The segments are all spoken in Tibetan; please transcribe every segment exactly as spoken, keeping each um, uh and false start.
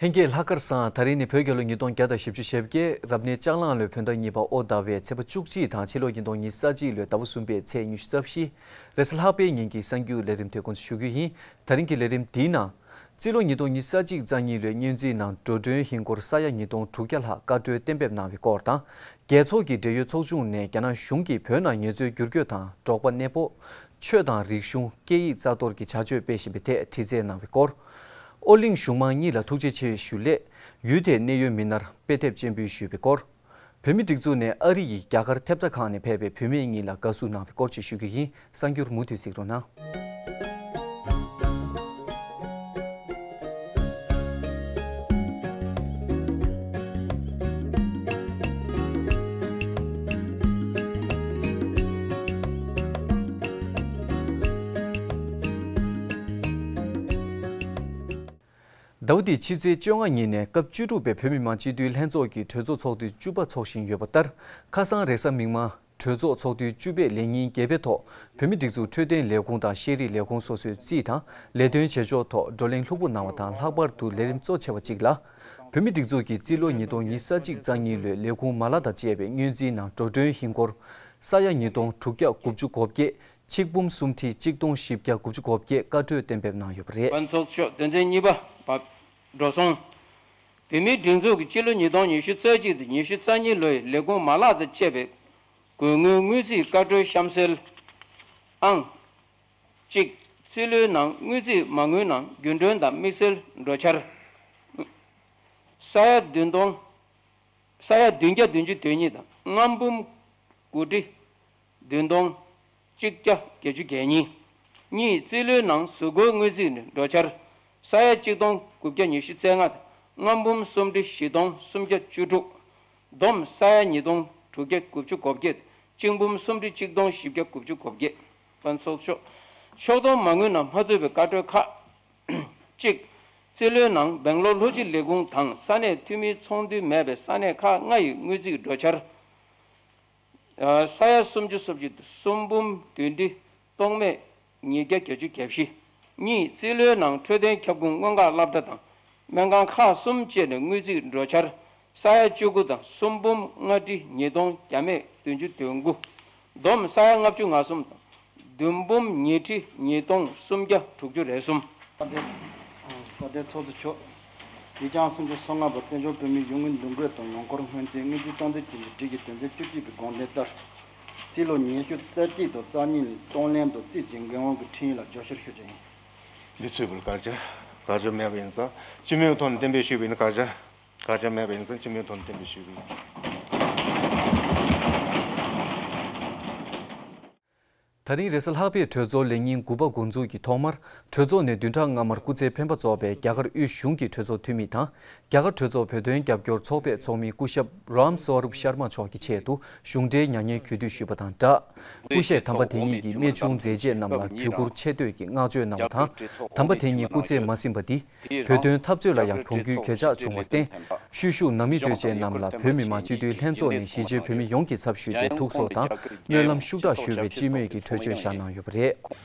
ལྷན་རྒྱས་ལྷག་དཀར་བཟང་། ད་རིང་ནི་བོད་རྒྱལ་ལོ་ཉིས་སྟོང་བརྒྱ་དང་བཞི་བཅུ་ཞེ་བརྒྱད། རབ་གནས་ལྕགས་གླང་ལོའི་བོད་ཟླ་གཉིས་པ་དབོ་ཟླ་བའི་ཚེས་པ་བཅུ་གཅིག་དང་ཕྱི་ལོ་ཉིས་སྟོང་ཉི་ཤུ་རྩ་གཅིག་ལོའི་ཟླ་བ་གསུམ་པའི་ཚེས་ཉི་ཤུ་རྩ་བཞི། རེས་གཟའ་ལྷག་པའི་ཉིན་གྱི་གསར་འགྱུར་ལས་རིམ་དེ་འགོ་འཛུགས་ཞུ་རྒྱུ་ཡིན། ད་རིང་གི་ལས་རིམ་འདིའི་ནང་། རྩིས་ལོ་ཉིས་སྟོང་ཉི་ཤུ་རྩ་གཅིག་རྩ་གཉིས་ལོའི་སྔོན་རྩིས་ནང་འགྲོ་གྲོན་ཧིན་སྒོར་ས་ཡ་ཉིས་སྟོང་དྲུག་བརྒྱ་ལྷག་བཀའ་འཁྲོལ་གཏན་འབེབས་གནང་བའི་སྐོར་དང་། རྒྱལ་ཚོགས་ཀྱི་འབྲེལ་ཡོད་ཚོགས་ཆུང་ནས་རྒྱ་ནག་གཞུང་གིས་བོད་ནང་ངལ་རྩོལ་བསྒྱུར་བཀོད་དང་འབྲོག་པ་གནས་སྤོ། ཆོས་དང་རིག་གཞུང་སྐད་ཡིག་རྩ་གཏོར་གྱི་བྱ་སྤྱོད་སྤེལ་བཞིན་པའི་ཐད་དྲི་རྩད་གནང་བའི་སྐོར། ཨོ་གླིང་གཞུང་མང་གཉིས་ལ་ཐུགས་རྗེ་ཆེ་ཞུ་སླད། ཡུལ་དེའི་གནད་ཡོད་མི་སྣར་དཔེ་དེབ་སྤྱན་འབུལ་ཞུས་པའི་སྐོར། བོད་མིའི་སྒྲིག་འཛུགས་ནས་ཨ་རི་ཡི་རྒྱ་གར་ཐེབས་རྩ་ཁང་ནས་ཕེབས་པའི་བུད་མེད་གཉིས་ལ་དགའ་བསུ་གནང་བའི་སྐོར་བཅས་ཞུ་རྒྱུ་ཡིན། གསར་འགྱུར་མུ་མཐུད་གཟིགས་རོགས་གནང་། ཟླ་བ་འདིའི་ཕྱི་ཚེས་བཅོ་ལྔ་ཉིན་ནས་སྐབས་བཅུ་དྲུག་པའི་བོད་མི་མང་སྤྱི་འཐུས་ལྷན་ཚོགས་ཀྱི་གྲོས་ཚོགས་ཚོགས་དུས་བཅུ་པ་འཚོགས་བཞིན་ཡོད་པ་ལྟར། ཁ་སང་རེས་གཟའ་མིག་དམར་གྲོས་ཚོགས་ཚོགས་དུས་བཅུ་པའི་ལས་ཉིན་བརྒྱད་པའི་ཐོག་བོད་མིའི་སྒྲིག་འཛུགས་འཕྲོད་བསྟེན་ལས་ཁུངས་དང་ཤེས་རིག་ལས་ཁུངས་སོ་སོའི་རྩིས་དང་ལས་དོན་བྱེད་ཕྱོགས་ཐོག་བགྲོ་གླེང་ལྷུག་པོ་གནང་བ་དང་། ལྷག་པར་དུ་ལས་རིམ་གཙོ་ཆེ་བ་གཅིག་ལ། བོད་མིའི་སྒྲིག་འཛུགས་ཀྱི་རྩིས་ལོ་ཉིས་སྟོང་ཉི་ཤུ་རྩ་གཅིག་རྩ་གཉིས་ལོའི་ལས་ཁུངས་མ་ལག་དང་བཅས་པའི་སྔོན་རྩིས་ནང་འགྲོ་གྲོན་ཧིན་སྒོར་ས་ཡ་ཉིས་སྟོང་དྲུག་བརྒྱ་དགུ་བཅུ་གོ་བརྒྱད། ཆིག་འབུམ་སུམ་ཁྲི་གཅིག་སྟོང་བཞི་བརྒྱ་དགུ་བཅུ་གོ་བརྒྱད་བཀའ་འཁྲོལ་གཏན་འབེབས་གནང་ཡོད་པ་རེད། ཕན་ཚོགས་ཤོག་དོན་ཚན་གཉིས་པ་བབས་འགྲོ་སོང་། བོད་མིའི་སྒྲིག་འཛུགས་ཀྱི་སྤྱི་ལོ་ཉིས་སྟོང་ཉི་ཤུ་རྩ་གཅིག་དང་ཉི་ཤུ་རྩ་གཉིས་ལོའི་ལས་ཁུངས་མ་ལག་དང་བཅས་པའི་དགོས་དངུལ་དངུལ་རྩིས་བཀའ་འཁྲོལ་གཤམ་གསལ། ཨང་གཅིག་རྩིས་ལོའི་ནང་དངུལ་རྩིས་མ་དངུལ་ནང་རྒྱུན་གྲོན་དང་དམིགས་བསལ་འགྲོ་འཆར། ས་ཡ་བདུན་སྟོང་། ས་ཡ་བདུན་བརྒྱ་བདུན་ཅུ་དོན་གཉིས་དང་ལྔ་འབུམ་དགུ་ཁྲི་བདུན་སྟོང་གཅིག་བརྒྱ་བརྒྱད་ཅུ་གྱ་གཉིས། གཉིས་རྩིས་ལོའི་ནང་གཟུགས་སྐོར་དངུལ་རྩིས་འགྲོ་འཆར་ས་ཡ་གཅིག་སྟོང་དགུ་བརྒྱ་ཉི་ཤུ་རྩ་ལྔ་དང་ལྔ་འབུམ་སུམ་ཁྲི་བཞི་སྟོང་སུམ་བརྒྱ་བཅུ་དྲུག་བསྡོམས་ས་ཡ་ཉིས་སྟོང་དྲུག་བརྒྱ་དགུ་བཅུ་གོ་བརྒྱད། གཅིག་འབུམ་སུམ་ཁྲི་གཅིག་སྟོང་བཞི་བརྒྱ་དགུ་བཅུ་གོ་བརྒྱད། ཕན་ཚོགས་ཤོག་ཕྱོགས་བསྡོམས་མ་དངུལ་ནང་མ་ཚུད་པའི་བཀའ་འཁྲོལ་ཁག་གཅིག་རྩིས་ལོའི་ནང་སྦེང་ལོར་ལྷོ་སྤྱི་ལས་ཁུངས་དང་ས་གནས་འཐུས་མིའི་ཚོགས་འདུ་མེད་པའི་ས་གནས་ཁག་ལྔ་ཡི་དངུལ་རྩིས་འགྲོ་འཆར། ས་ཡ་སུམ་ཅུ་སོ་བཞི་དང་གསུམ་འབུམ་བདུན་ཁྲི་སྟོང་མེད་ཉིས་བརྒྱ་བརྒྱད་ཅུ་གྱ་བཞི། གཉིས་རྩིས་ལོའི་ནང་འཕྲོད་བསྟེན་ཁྱབ་ཁོངས་སྔོན་འགོག་སློབ་གྲྭ་དང་སྨན་ཁང་ཁག་གསུམ་བཅས་ནས་དངུལ་རྩིས་འགྲོ་འཆར་ས་ཡ་བཅུ་དགུ་དང་གསུམ་འབུམ་ལྔ་ཁྲི་ཉིས་སྟོང་བརྒྱ་མེད་བདུན་ཅུ་དོན་དགུ། བསྡོམས་ས་ཡ་ལྔ་བཅུ་ང་གསུམ་དང་བདུན་འབུམ་ཉི་ཁྲི་ཉིས་སྟོང་སུམ་བརྒྱ་དྲུག་ཅུ་རེ་གསུམ། བཀའ་དྲིན་བཀའ་དྲིན་ཚོགས་གཙོ་མཆོག་ཡིག་བྱང་སུམ་ཅུ་སོ་ལྔ་པ་བཙན་བྱོལ་བོད་མིའི་ཡོང་སྒོའི་འདུ་འགོད་དང་ཡོང་སྒོར་སྔོན་རྩིས་དངུལ་རྩིས་སྟངས་འཛིན་བྱེད་ཀྱི་སྒྲིག་གཞི་དོན་ཚན་བཅུ་གཅིག་པའི་དགོངས་དོན་ལྟར། རྩིས་ལོ་ཉི་ཤུ་རྩ་གཅིག་དང་རྩ་གཉིས་ལ་གཏོང་ལེན་དང་རྩིས་ཀྱི་འགན་དབང་གི་ཁྲིམས་ཡིག་ལ་བསྐྱར་ཞིབ་ཞུ་རྒྱུ་ཡིན། འདི་ཚོའི་བར་བཀའ་རྒྱ་བཀའ་རྒྱ་མེད་པ་ཡིན་ཙང་སྤྱི་མོས་ཐོག་ནས་གཏན་འབེབས་ཞུས་པ་ཡིན། བཀའ་རྒྱ་བཀའ་རྒྱ་མེད་པ་ཡིན་ཙང་སྤྱི་མོས་ཐོག་ནས་གཏན་འབེབས་ཞུས་པ་ཡིན། ད་རིང་རེས་གཟའ་ལྷག་པའི་གྲོས་ཚོགས་ལས་ཉིན་དགུ་པ་འགོ་འཛུགས་ཀྱི་ཐོག་མར། གྲོས་ཚོགས་ནས་བདུན་ཕྲག་སྔ་མར་སྐུ་ཚེ་འཕེན་པ་གཙོས་པའི་རྒྱ་གར་དབུས་གཞུང་གི་གྲོས་ཚོགས་འཐུས་མི་དང་། རྒྱ་གར་གྲོས་ཚོགས་བོད་དོན་རྒྱབ་སྐྱོར་ཚོགས་པའི་ཚོགས་མི་སྐུ་ཞབས་རམ་སྭ་རུབ་ཤར་མ་མཆོག་གི་ཆེད་དུ་གཞུང་འབྲེལ་མྱ་ངན་གུས་འདུད་ཞུས་པ་དང་སྦྲགས། སྐུ་གཤེགས་དམ་པ་དེ་ཉིད་ཀྱི་རྨད་བྱུང་མཛད་རྗེས་རྣམས་ལ་གུས་བཀུར་ཆེ་བསྟོད་ཀྱི་བསྔགས་བརྗོད་གནང་བ་དང་། དམ་པ་དེ་ཉིད་སྐུ་ཚེ་མ་ཟིན་པ་འདི། བོད་དོན་འཐབ་རྩོད་ལ་ཡང་གྱོང་གུད་གོད་ཆག་བྱུང་བར་བརྟེན། ཤུལ་བཞུགས་ནང་མི་དོན་ཆེན་རྣམས་ལ་བོད་མི་མང་སྤྱི་འཐུས་ལྷན་ཚོགས་ནས་གཞིས་བྱེས་བོད་མི་ཡོངས་ཀྱི་ཚབ་ཞུས་ཏེ་ཐུགས་གསོ་དང་སྨོན་ལམ་ཤུགས་དྲག་ཞུ་བའི་སྤྱི་མོས་ཀྱི་གྲོས་ཆོད་བཞག་གནང་ཡོད་པ་རེད།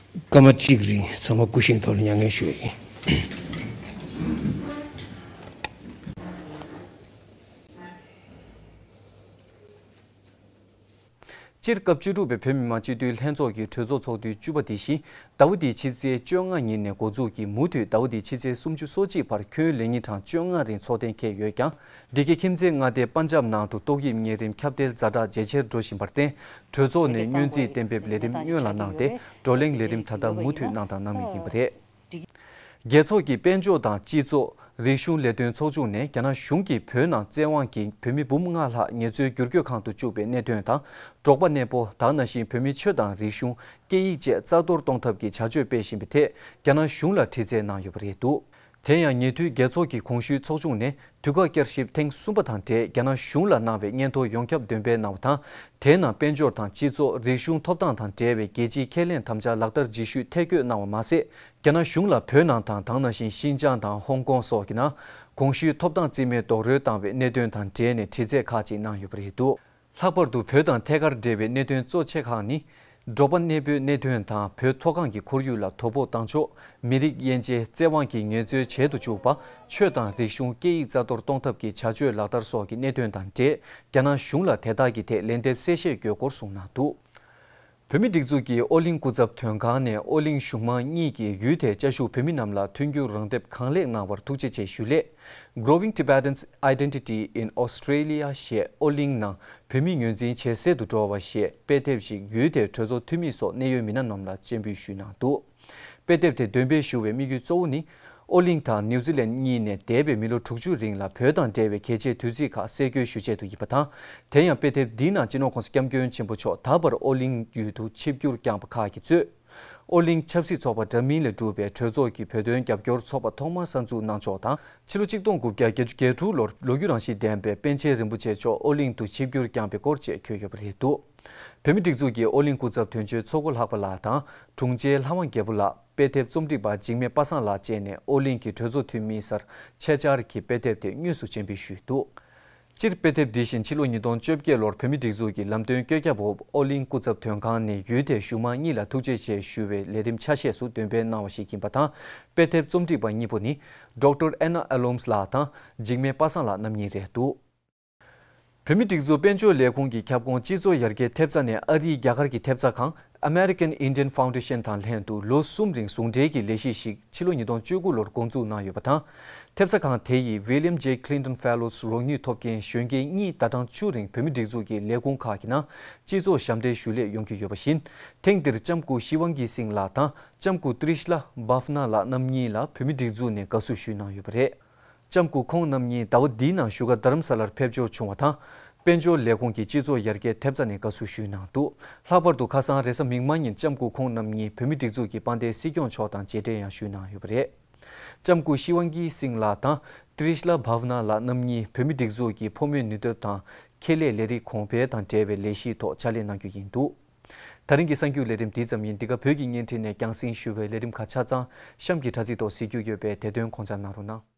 སྐར་མ་གཅིག་རིང་ཚང་མ་སྐུ་བཞེངས་ཐོག་ལ་མྱ་ངན་ཞུ་ཡ་ཡིན། སྤྱིར་སྐབས་བཅུ་དྲུག་པའི་བོད་མི་མང་སྤྱི་འཐུས་ལྷན་ཚོགས་ཀྱི་གྲོས་ཚོགས་ཚོགས་དུས་བཅུ་པ་འདི་བཞིན་ཟླ་བ་འདིའི་ཕྱི་ཚེས་བཅོ་ལྔ་ཉིན་ནས་འགོ་འཛུགས་ཀྱིས་མུ་མཐུད་ཟླ་བ་འདིའི་ཕྱི་ཚེས་སུམ་ཅུ་སོ་གཅིག་བར་ཁྱོན་ལས་ཉིན་གྲངས་བཅོ་ལྔ་རིང་འཚོགས་གཏན་འཁེལ་ཡོད་ཀྱང་། འདི་གའི་ཁྱིམ་མཚེས་མངའ་སྡེ་པན་ཇབ་ནང་དུ་ཏོག་དབྱིབས་གཉན་རིམས་ཁྱབ་གདལ་ཛ་དྲག་ཇེ་ཆེར་འགྲོ་བཞིན་པར་བརྟེན། གྲོས་ཚོགས་ནས་སྔོན་རྩིས་གཏན་འབེབས་ལས་རིམ་སྔོན་ལ་གནང་སྟེ། བགྲོ་གླེང་ལས་རིམ་ད་ལྟ་མུ་མཐུད་གནང་དང་གནང་མུས་ཡིན་པ་རེད། རྒྱལ་ཚོགས་ཀྱི་དཔལ་འབྱོར་དང་སྤྱི་ཚོགས་རིག་གཞུང་ལས་དོན་ཚོགས་ཆུང་ནས་རྒྱ་ནག་གཞུང་གིས་བོད་ནང་བཙན་དབང་གིས་བོད་མི་འབུམ་ལྔ་ལྷག་ངལ་རྩོལ་བསྒྱུར་བཀོད་ཁང་དུ་བཅུག་པའི་གནད་དོན་དང་། འབྲོག་པ་གནས་སྤོ་དེ་ནང་བཞིན་བོད་མིའི་ཆོས་དང་རིག་གཞུང་། སྐད་ཡིག་བཅས་རྩ་གཏོར་གཏོང་ཐབས་ཀྱི་བྱ་སྤྱོད་སྤེལ་བཞིན་པའི་ཐད་རྒྱ་ནག་གཞུང་ལ་དྲི་རྩད་གནང་ཡོད་པ་རེད་འདུག་དེ་ཡང་ཉེ་དུས་རྒྱལ་ཚོགས་ཀྱི་གོང་ཞུས་ཚོགས་ཆུང་ནས་དུས་བཀག་བསྐྱར་ཞིབ་ཐེངས་གསུམ་པ་དང་འབྲེལ་རྒྱ་ནག་གཞུང་ལ་གནང་བའི་སྙན་ཐོ་ཡོངས་ཁྱབ་འདོན་སྤེལ་གནང་བ་དང་། དེའི་ནང་དཔལ་འབྱོར་དང་སྤྱི་ཚོགས་རིག་གཞུང་ཐོབ་ཐང་དང་འབྲེལ་བའི་རྒྱལ་སྤྱིའི་ཁས་ལེན་དམ་བཅའ་ལག་བསྟར་བྱེད་ཤུགས་ཐད་བསྐྱོད་གནང་བ་མ་ཟད། རྒྱ་ནག་གཞུང་ལ་བོད་ནང་དང་དེ་ནང་བཞིན་ཤིན་ཅང་དང་ཧོང་ཀོང་སོགས་ཀྱི་ནང་གོང་ཞུས་ཐོབ་ཐང་རྩིས་མེད་རྡོག་རོལ་བཏང་བའི་གནད་དོན་དང་འབྲེལ་ནས་དྲི་རྩད་ཁག་ཅིག་གནང་ཡོད་པ་རེད་འདུག་ལྷག་པར་དུ་བོད་དང་ཐད་ཀར་འབྲེལ་བའི་གནད་དོན་གཙོ་ཆེ་ཁག་ནི། འབྲོག་པ་གནས་སྤོའི་གནད་དོན་དང་བོད་མཐོ་སྒང་གི་ཁོར་ཡུག་ལ་དོ་ཕོག་བཏང་ཕྱོགས། མི་རིགས་དབྱེ་འབྱེད་བཙན་དབང་གིས་ངལ་རྩོལ་བྱེད་དུ་བཅུག་པ། ཆོས་དང་རིག་གཞུང་སྐད་ཡིག་རྩ་གཏོར་གཏོང་ཐབས་ཀྱི་བྱ་སྤྱོད་ལག་བསྟར་སོགས་ཀྱི་གནད་དོན་དང་འབྲེལ། རྒྱ་ནག་གཞུང་ལ་དེ་དག་གི་ཐད་ལན་འདེབས་གསལ་བཤད་དགོས་སྐོར་གསུངས་གནང་འདུག་བོད་མིའི་སྒྲིག་འཛུགས་ཀྱི་ཨོ་གླིང་སྐུ་ཚབ་དོན་ཁང་ནས་ཨོ་གླིང་གཞུང་མང་གཉིས་ཀྱིས་ཡུལ་དེར་བཅའ་བཞུགས་བོད་མི་རྣམས་ལ་མཐུན་འགྱུར་རང་དེབ་གང་ལེགས་གནང་བར་ཐུགས་རྗེ་ཆེ་ཞུ་སླད། Growing Tibetans' Identity in Australia ཞེས་ཨོ་གླིང་ནང་བོད་མིའི་ངོས་འཛིན་ཇེ་གསལ་དུ་འགྲོ་བ་ཞེས་དཔེ་དེབ་ཞིག་ཡུལ་དེའི་གྲོས་ཚོགས་འཐུས་མི་སོགས་གནད་ཡོད་མི་སྣ་རྣམས་ལ་སྤྱན་འབུལ་ཞུས་གནང་འདུག་དཔེ་དེབ་དེ་འདོན་སྤེལ་ཞུ་བའི་དམིགས་ཡུལ་གཙོ་བོ་ནི། ཨོ་གླིང་དང་ནིའུ་ཛི་ལན་གཉིས་ནས་འདས་པའི་མི་ལོ་དྲུག་ཅུ་རིང་ལ་བོད་དང་འབྲེལ་བའི་གལ་ཆེའི་དུས་ཚིགས་ཁག་གསལ་བཀོད་ཞུ་ཆེད་དུ་ཡིན་པ་དང་། དེ་ཡང་དཔེ་དེབ་འདིའི་ནང་སྤྱི་ནོར་༸གོང་ས་༸སྐྱབས་མགོན་ཆེན་པོ་མཆོག་ད་བར་ཨོ་གླིང་ཡུལ་དུ་ཆིབས་བསྒྱུར་བསྐྱངས་པ་ཁག་གིས་གཙོས། ཨོ་གླིང་ཆབ་སྲིད་ཚོགས་པ་འདྲ་མིན་ལས་གྲུབ་པའི་གྲོས་ཚོགས་ཀྱི་བོད་དོན་རྒྱབ་སྐྱོར་ཚོགས་པ་ཐོག་མར་གསར་འཛུགས་གནང་ཕྱོགས་དང་། ཕྱི་ལོ་ཆིག་སྟོང་དགུ་བརྒྱ་བརྒྱད་ཅུ་གྱ་དྲུག་ལོར་ལོ་རྒྱུས་རང་བཞིན་ལྡན་པའི་པཎ་ཆེན་རིན་པོ་ཆེ་མཆོག་ཨོ་གླིང་དུ་ཆིབས་བསྒྱུར་བསྐྱངས་པའི་སྐོར་བཅས་འཁོད་ཡོད་པ་རེད་འདུག་བོད་མིའི་སྒྲིག་འཛུགས་ཀྱི་ཨོ་གླིང་སྐུ་ཚབ་དོན་གཅོད་མཚོ་སྒོ་ལྷག་པ་ལགས་དང་དྲུང་ཆེ་ལྷ་དབང་རྒྱལ་པོ་ལགས། དཔེ་དེབ་རྩོམ་སྒྲིག་པ་འཇིགས་མེད་པ་སངས་ལགས་བཅས་ནས་ཨོ་གླིང་གི་གྲོས་ཚོགས་འཐུས་མིའི་སར་ཆེད་བཅར་གྱིས་དཔེ་དེབ་དེ་དངོས་སུ་སྤྱན་འབུལ་ཞུས་འདུག་སྤྱིར་དཔེ་དེབ་འདི་བཞིན་ཕྱི་ལོ་ཉིས་སྟོང་བཅོ་བརྒྱད་ལོར་བོད་མིའི་སྒྲིག་འཛུགས་ཀྱི་ལམ་སྟོན་བཀོད་ཁྱབ་འོག་ཨོ་གླིང་སྐུ་ཚབ་དོན་ཁང་ནས་ཡུལ་དེའི་གཞུང་མང་གཉིས་ལ་ཐུགས་རྗེ་ཆེ་ཞུ་བའི་ལས་རིམ་ཆ་ཤས་སུ་འདོན་སྤེལ་གནང་བ་ཞིག་ཡིན་པ་དང་། དཔེ་དེབ་རྩོམ་སྒྲིག་པ་གཉིས་པོ་ནི། ཌོག་ཊར་ཨེ་ན་ཨེ་ལོམས་ལགས་དང་འཇིགས་མེད་པ་སངས་ལགས་རྣམ་གཉིས་རེད་འདུག་བོད་མིའི་སྒྲིག་འཛུགས་དཔལ་འབྱོར་ལས་ཁུངས་ཀྱི་ཁྱབ་ཁོངས་སྤྱི་ཚོགས་ཡར་རྒྱས་ཐེབས་རྩ་ནས་ཨ་རིའི་རྒྱ་གར་གྱི་ཐེབས་རྩ་ཁང་American Indian Foundation དང་ལྷན་དུ་ལོ་གསུམ་རིང་ཟུང་འབྲེལ་གྱི་ལས་གཞི་ཞིག་ཕྱི་ལོ་ཉིས་སྟོང་བཅུ་དགུ་ལོར་འགོ་འཛུགས་གནང་ཡོད་པ་དང་། ཐེབས་རྩ་ཁང་དེ་ཡིས་William J Clinton Fellows རོགས་དངུལ་ཐོབ་མཁན་གཞོན་སྐྱེས་གཉིས་ཟླ་གྲངས་བཅུ་རིང་བོད་མིའི་སྒྲིག་འཛུགས་ཀྱི་ལས་ཁུངས་ཁག་གི་ནང་སྤྱི་ཚོགས་ཞབས་འདེགས་ཞུ་སླད་ཡོང་གི་ཡོད་པ་བཞིན། ཐེངས་འདིར་ལྕམ་སྐུ་ཤི་ཝང་གི་སིང་ལགས་དང་ལྕམ་སྐུ་ཏྲི་ཤ་ལ་བྷབ་ན་ལགས་རྣམ་གཉིས་ལ་བོད་མིའི་སྒྲིག་འཛུགས་ནས་དགའ་བསུ་ཞུས་གནང་ཡོད་པ་རེད། ལྕམ་སྐུ་ཁོང་རྣམ་གཉིས་ཟླ་བ་འདིའི་ནང་བཞུགས་སྒར་རྡ་རམ་ས་ལར་ཕེབས་འབྱོར་བྱུང་བ་དང་། དཔལ་འབྱོར་ལས་ཁུངས་ཀྱི་སྤྱི་ཚོགས་ཡར་རྒྱས་ཐེབས་རྩ་ནས་དགའ་བསུ་ཞུས་གནང་འདུག་ལྷག་པར་དུ་ཁ་སང་རེས་གཟའ་མིག་དམར་ཉིན་ལྕམ་སྐུ་ཁོང་རྣམ་གཉིས་བོད་མིའི་སྒྲིག་འཛུགས་ཀྱི་དཔལ་ལྡན་སྲིད་སྐྱོང་མཆོག་དང་མཇལ་འཕྲད་ཡང་ཞུས་གནང་ཡོད་པ་རེད། ལྕམ་སྐུ་ཤི་ཝང་གི་སིང་ལགས་དང་ཏྲི་ཤ་ལ་བྷབ་ན་ལགས་རྣམ་གཉིས་བོད་མིའི་སྒྲིག་འཛུགས་ཀྱི་ཕོ་མོའི་ནུས་སྟོབས་དང་ཁེ་ལས་ལས་རིགས་གོང་འཕེལ་དང་འབྲེལ་བའི་ལས་གཞིའི་ཐོག་ཕྱག་ལས་གནང་རྒྱུ་ཡིན་འདུག་ད་རིང་གི་གསར་འགྱུར་ལས་རིམ་འདི་ཙམ་ཡིན། འདི་ག་བོད་ཀྱི་བརྙན་འཕྲིན་ནས་རྒྱང་སྲིང་ཞུ་བའི་ལས་རིམ་ཁག་ཆ་ཚང་གཤམ་གྱི་དྲ་ཚིགས་ཐོག་གཟིགས་རྒྱུ་ཡོད་པས་དེ་དོན་དགོངས་འཇགས་གནང་རོགས་གནང་།